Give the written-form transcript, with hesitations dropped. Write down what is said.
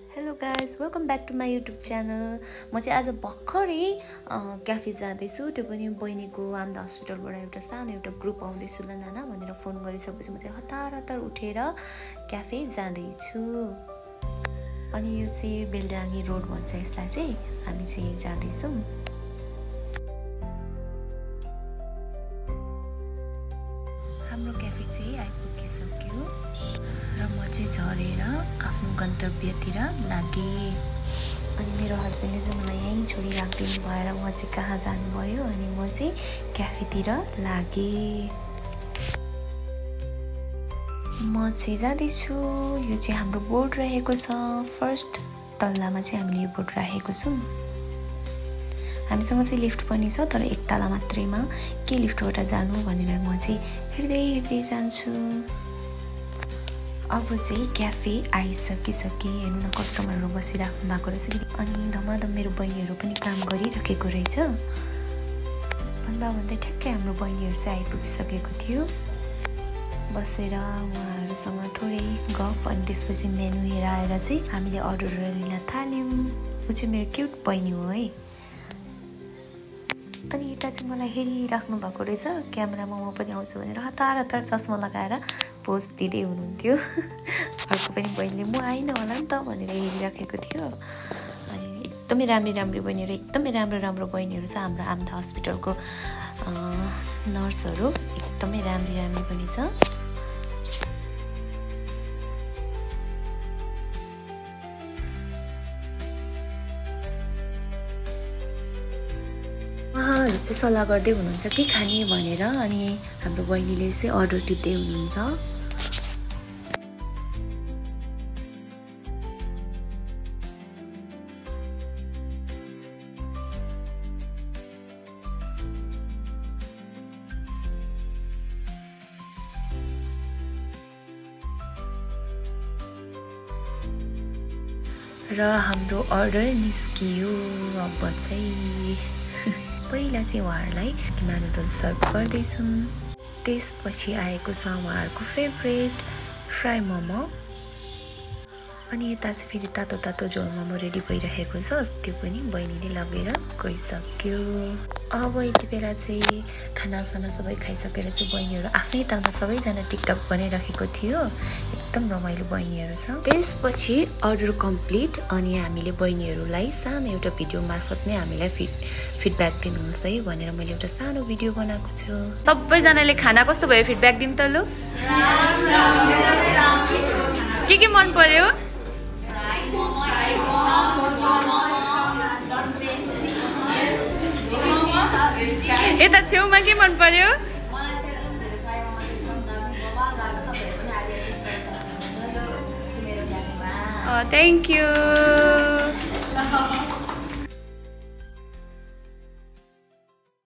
Hello guys welcome back to my YouTube channel. म चाहिँ आज भर्खरै क्याफे जाँदैछु, त्यो पनि बहिनीको आमदा हस्पिटलबाट एउटा सानो एउटा ग्रुप आउँदैछु ल नाना भनेर फोन गरिसकेपछि म चाहिँ हतार हतार उठेर क्याफे जाँदैछु। अनि यो चाहिँ बेलडाङ्गी रोड भन्छ यसलाई चाहिँ, हामी चाहिँ जाँदैछौँ। हाम्रो क्याफे चाहिँ आइपुगिसक्यो र म चाहिँ झरेर आफ्नो गन्तव्यतिर लागेँ। अनि मेरो हस्बेन्डले चाहिँ मलाई यहीँ छोडिराखिदिनु भएर म चाहिँ कहाँ जानुभयो अनि म चाहिँ क्याफेतिर लागेँ। म चाहिँ जाँदैछु। यो चाहिँ हाम्रो बोर्ड रहेको छ, फर्स्ट तल्लामा चाहिँ हामीले यो बोर्ड राखेको छौँ। हामीसँग चाहिँ लिफ्ट पनि छ, तर एक तला मात्रैमा के लिफ्टबाट जानु भनेर म चाहिँ हिँड्दै जान्छु। अब चाहिँ क्याफे आइसकिसकेँ। हेर्नु न, कस्टमरहरू बसिराख्नु भएको रहेछ। अनि धमाधम मेरो बहिनीहरू पनि काम गरिराखेको रहेछ। भन्दै ठ्याक्कै हाम्रो बहिनीहरू चाहिँ आइपुगिसकेको थियो। बसेर उहाँहरूसँग थोरै गफ, अनि त्यसपछि मेनु हेराएर चाहिँ हामीले अर्डरहरू लिन थाल्यौँ। ऊ चाहिँ मेरो क्युट बहिनी हो है। अनि यता चाहिँ मलाई हेरिराख्नु भएको रहेछ, क्यामेरामा म पनि आउँछु भनेर हतार हतार चस्मा लगाएर पोज दिँदै हुनुहुन्थ्यो। अर्को पनि बहिनीले म आइन होला नि त भनेर हेरिराखेको थियो। अनि एकदमै राम्रो बहिनीहरू, एकदमै राम्रो बहिनीहरू छ हाम्रो आमदा हस्पिटलको। नर्सहरू एकदमै राम्रो पनि छ। उहाँहरू चाहिँ सल्लाह गर्दै हुनुहुन्छ के खाने भनेर, अनि हाम्रो बहिनीले चाहिँ अर्डर टिप्दै हुनुहुन्छ। र हाम्रो अर्डर निस्कियो। अब चाहिँ पहिला चाहिँ उहाँहरूलाई किमा नुडल्स सर्भ गर्दैछौँ। त्यसपछि आएको छ उहाँहरूको फेभरेट फ्राई मोमो। अनि यता चाहिँ फेरि तातो झोल मोमो रेडी भइरहेको छ, त्यो पनि बहिनीले लगेर गइसक्यो। अब यति बेला चाहिँ खानासाना सबै खाइसकेर चाहिँ बहिनीहरू आफ्नै तालमा सबैजना टिकटक बनाइरहेको थियो। एकदम रमाइलो बहिनीहरू छ। त्यसपछि अर्डर कम्प्लिट। अनि हामीले बहिनीहरूलाई सानो एउटा भिडियो मार्फत नै हामीलाई फिडब्याक दिनुहोस् है भनेर मैले एउटा सानो भिडियो बनाएको छु। सबैजनाले खाना कस्तो भयो फिडब्याक दिउँ त लु। के मन पर्यो? यता छेउमा के मन पर्यो? Thank you.